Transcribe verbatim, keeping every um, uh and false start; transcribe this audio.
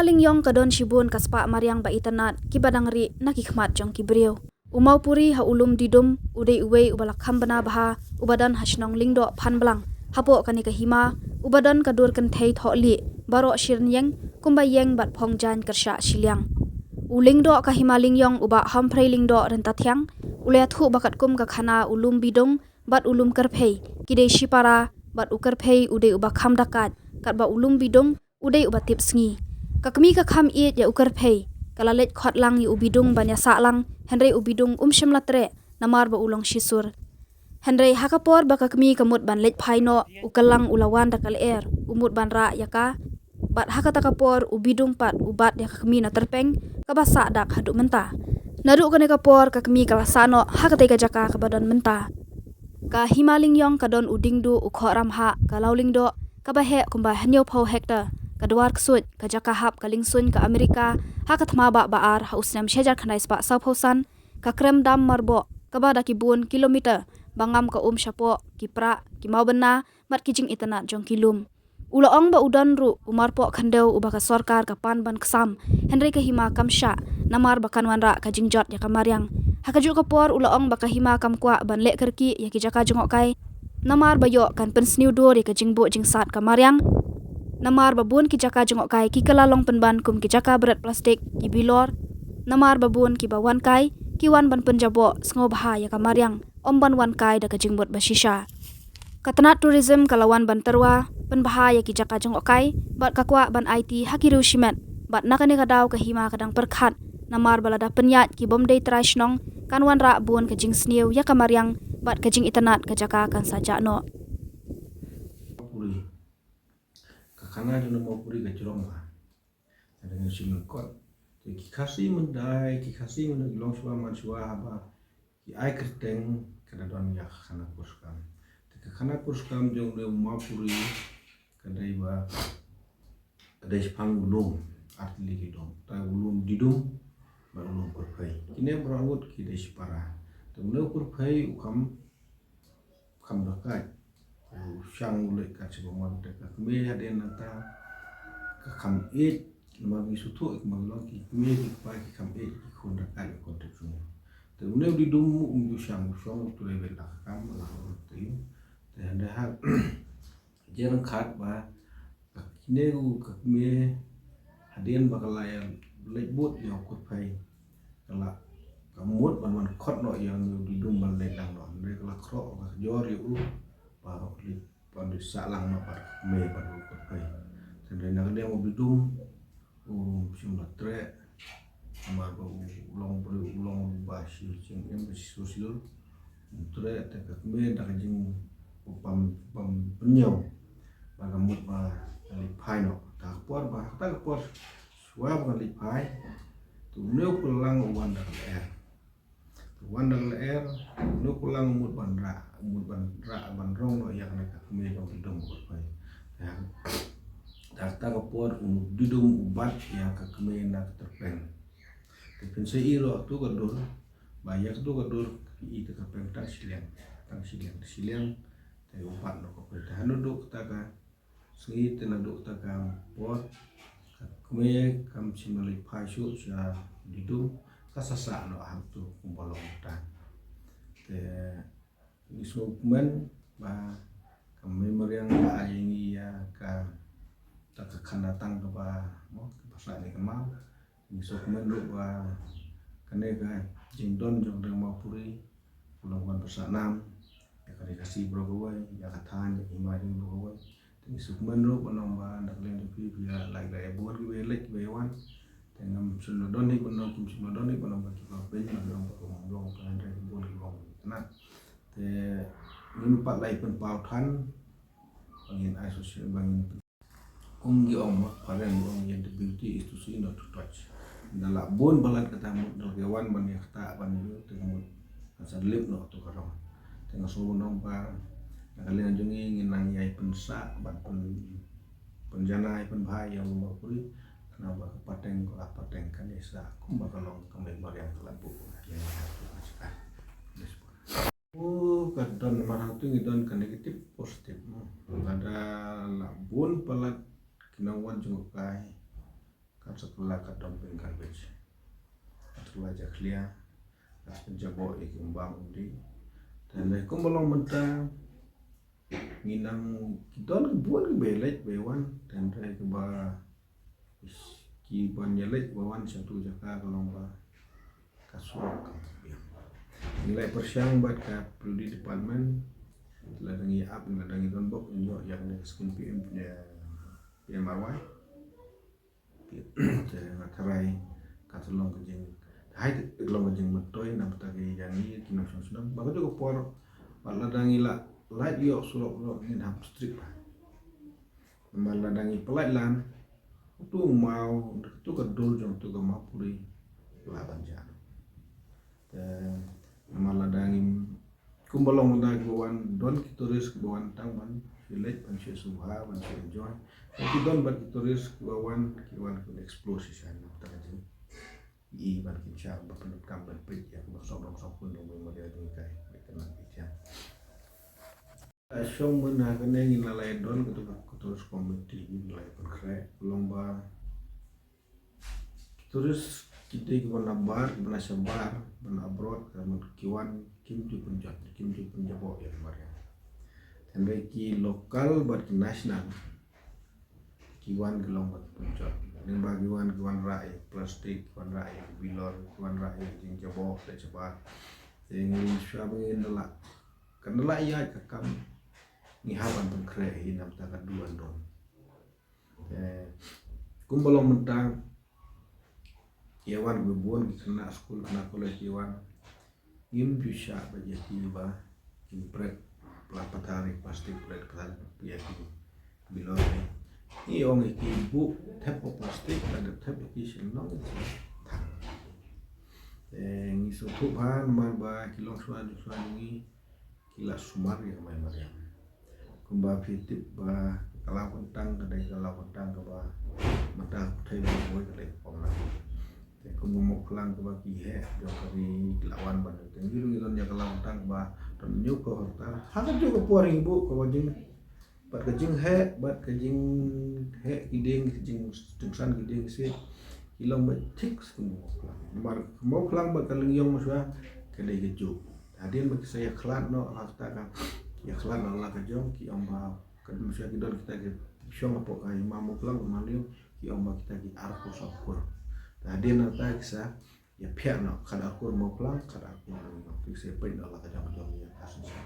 Lyngïong ka don shibun ka spah mariang ba itynnad kiba dang rieh na ki khmat jong ki briew. U Mawpuri ha u lum Didum u dei uwei uba la kham bna bha uba don ha shnong Lyngdoh Phanblang. Hapoh kane ka hima uba don ka dur kynthei thohlieh baroh shi rynïeng kumba ïeng bad phong jaiñ kyrshah shiliang. U Lyngdoh ka hima Lyngïong u Bah Humphrey Lyngdoh Ryntathiang u la ïathuh ba katkum ka khana u lum Bidung bad u lum Kyrphei ki dei shipara bad u Kyrphei u dei uba kham dakaid katba u lum Bidung u dei uba tip sngi. Ka kmie ka kham ïeit ïa u Kyrphei ka la leit khot lang ïa u Bidung ban ïasah lang, hynrei u Bidung um shym la treh namar ba u long shisur. Hynrei ha ka por ba ka kmie ka mut ban leit phai noh, u Kyllang u la wan da ka lyer, u mut ban rah ïa ka. Bad ha kata ka por u Bidung pat u bat ïa ka kmie na tyrpeng kaba sah dak haduh mynta. Naduh kane ka por ka kmie ka la sah noh ha katei ka jaka kaba don mynta. Ka hima Lyngïong ka don u Dingdu u Khohramhah, ka Lawlyngdoh kaba heh kumba hynñiewphew hektar, ka Dwar Ksuid, ka jaka hap ka Lyngsuiñ ka Amerika ha ka thma bah ba ar ha u snem shihajar khyndai spah sawphew san, ka Krem Dam Marboh kaba da ki bun kilometer ba ngam ka um shapoh, ki prah, ki mawbynna bad ki jingitynnad jong ki lum. U la ong ba u don ruh u marpoh khyndew uba ka sorkar ka pan ban ksam, hynrei ka hima kam shah namar ba kan wanrah ka jingjot ïa ka mariang. Ha kajuh ka por u la ong ba ka hima kam kwah ban leh kyrkieh ïa ki jaka jngohkai namar ba ïoh kan pynsniew dur ïa ka jingbuh jingsat ka mariang. Namar ba bun ki jaka jngohkai ki kylla long pynban kum ki jaka bret plastik, ki bilor. Namar ba bun kiba wan kai ki wan ban pynjaboh sngewbha ïa ka mariang, ym ban wan kai da ka jingmut ba shisha. Ka tnat tourism ka la wan ban tyrwa pynbha ïa ki jaka jngohkai bad ka kwah ban aiti ha ki riew shimet, bad na kane ka daw ka hima ka dang pyrkhat namar ba lada pynïaid ki bym dei trai shnong kan wanrah bun ka jingsniew ïa ka mariang bad ka jingitynnad ka jaka kan sa jah noh. Puri. Ka khana jong u Mawpuri ka jrong bha. Ka dang shim lyngkot. Te ki Khasi mynta, ki Khasi mynta ki long shuwa man shuwa haba ki ai kyrteng ka da don ïa ka khana purskam. Te ka khana purskam jong u Mawpuri ka dei ba ka dei shaphang u lum, ar tylli ki lum. Te u lum Didum bad u lum Kyrphei. Kine baroh ngut ki dei shipara. Te une u Kyrphei u kham kham dakaid. U shang u leit kat sha bamon, te ka kmie hadien nangta ka kham ïeit, namar ngi sngewthuh ïa ki, ma ngi long ki kmie ki kpa ki kham ïeit, ki khun dakaid, ki khun tip sngewthuh. Te une u Didum um ju shang, u shong u trei beit la ka kam la ka ruh te. Te hynrei ha jrong khat ba ka kine u ka kmie hadien ba ka la ïa leit bud ïa u Kyrphei, ka la ka mut ban wan khot noh ïa une u Didum ban leit lang noh. Hynrei ka la khroh ka jor ïa u ba u leit ban leit sah lang noh bad ka kmie bad u Kyrphei. Hynrei na ka liang u Didum um shym la treh, namar ba u long briew, u long ba shi jingim, ba shi sosial. Um treh, te ka kmie da ka jing u pam, pam pynñiew ba ka mut ba ka leit phai noh. Ta ka por ba, ta ka por shuwa ba ka leit phai, te une u Kyllang u wan da ka lyer. Te wan da ka lyer, une u Kyllang u mut ban rah, u mut ban rah ban rong noh ïa kane ka kmie jong u Didum u Kyrphei. Te ha, ta, ta ka por u Didum u bat ïa ka kmie na ka tyrpeng. Te phin sa ïohi ruh ha katu ka dur ba ïa katu ka dur ki ïohi te ka peng tang shiliang, tang shiliang, shiliang. Te u bat noh ka peng. Te ha naduh kata ka sngi, te naduh kata ka por ka kmie kam shym la leit phai shuh sha Didum, ka sa sah noh ha katu kumba long mynta. Te ngi sngewkmen ba ka Mei Mariang ka ai ïa ngi ïa kata ka khana tang kaba, mo, kaba sah ne ka maw. Ngi sngewkmen ruh ba kane ka jingdon jong u Mawpuri ka long ban pynsah nam ïa ka Ri Khasi baroh kawei, ïa ka thaiñ, ïa ka hima jong ngi baroh kawei. Te ngi sngewkmen ruh ban ong ba na ka liang jong phi, phi ïa lait, lait bun kiba ïaleit kiba ïawan. Te ngam shym la don hi ban ong, kum shym la don hi ban ong ba kiba pyn, ban ong ba kum long ka hynrei bun kiba ong ba ki tnat. Te ngim pat la ïa pynpaw than ba ngin ai social, ba ngin, kum ki ong ma, phareng ki ong ïa, the beauty is to see, not to touch. Da lah bun palat kata mut, da lah ki wan ban ïa kata ban ïa te ka mut kan sa lip noh tu ka rong. Te nga sngewbha ban ong ba na ka liang jong ngi ngin nang ïa pynsah ban pyn, pynjanai pynbha ïa u Mawpuri. Khnang ba ka pateng, ka pateng kan ïa sah kumba ka long ka Mei Mariang ka la buh ïa ngi ha tu ka jaka. Oh, ka don, namar hangtu ngi don ka negative, positive, mo. Lada la bun palat ki nongwan jngohkai, Kat sa kylla ka dumping garbage. Kat sa kylla jakhlia. Kat sa pynjaboh ïa ki umbam umdih. Te hynrei kumba long mynta ngi nang ki don ki bun ki ba ïaleit ba ïawan. Te hynrei kiba ki ban ïaleit ba wan sha tu jaka ka long ba ka surok kam biang. Ngi la pyrshang bad ka P W D department, lada ngi ap, lada ngi don bok, ngi ïoh ïa kane ka skim P M, eh, P M R Y. Te nga tharai ka long ka jing, hai ka long ka jingmyntoi na bynta ki ïa ngi ki nongshong shnong. Ba ka juh ka por, bad lada ngi la lait ïoh surok surok ngin hap strict ba. Namar lada ngi pynlait lan, utu u maw, utu ka dur jong utu ka maw puri la ban jah. Te namar lada ngi kumba long mynta kiba wan, don ki tourist kiba wan tang ban shu leit, ban shu sngewbha, ban shu enjoy. Te ki don bad ki tourist kiba wan, ki wan ki explore shisha na bynta ka jing i ban kin shah ba pyndonkam ban peit ïa kaba sop long sop khun long memorial jong i kai ba kynnoh i thiang. Shong mynta kane ngi la ïa don katu ka tourist committee ngi la ïa pynkhreh long ba tourist ki dei kiba na bar, kiba na shabar, kiba na abroad, ka mut ki wan kim ju pynjot, kim ju pynjaboh ïa ka mariang. Hynrei ki local bad ki national ki wan ki long ba ki pynjot. Lyngba ki wan, ki wanrah ïa plastik, ki wanrah ïa bilor, ki wanrah ïa jingjaboh leit shabar. Te ngi shuwa ba ngin da lah, kan da lah ïaid ka kam, ngi hap ban pynkhreh hi na bynta ka do and don't. Te kumba long mynta, ïa wan kiba bun ki khynnah skul, khynnah college ki wan. Ngim ju shah ba ïa ki ba kin pret pla pathar ïa plastik, pret pathar ïa ki bilor. Ngi ong ïa ki buh thep ka plastik, lada thep ïa ki sha nong ïa ki thang. Te ngi sngewthuh bha namar ba ki longshuwa longshuwa jong ngi ki la sumar ïa ka mai mariang. Kumba phi tip ba ka law kyntang ka dei ka law kyntang kaba mynta ka pyrthei ba boi ka dei ka pom lang. Te kumba Mawphlang kaba ki heh jong ka ri ki la wan ban te ngi ruh ngi don ïa ka law kyntang kaba don ñiew ka hortar. Ha ka juh ka por ngi buh kaba jing bad ka jingheh, bad ka jingheh ki dieng, ka jing, jingsan ki dieng ki siej ki long ba thik skum Mawphlang. Namar Mawphlang bad ka Lyngiong mynshuwa ka dei ka juh. Hadien ba ki sa ïakhlad noh, hafta ka ïakhlad noh la ka jong, ki ong ba ka mynshuwa ki don kita ki shong hapoh ka hima Mawphlang, hima Lyngiong, ki ong ba kita ki arphew saw kur. Hadien nangta ki sa ïaphiah noh, khatar kur Mawphlang, khatar kur Lyngiong. Ki sa peit noh la ka jong ka jong ïa ka synshar.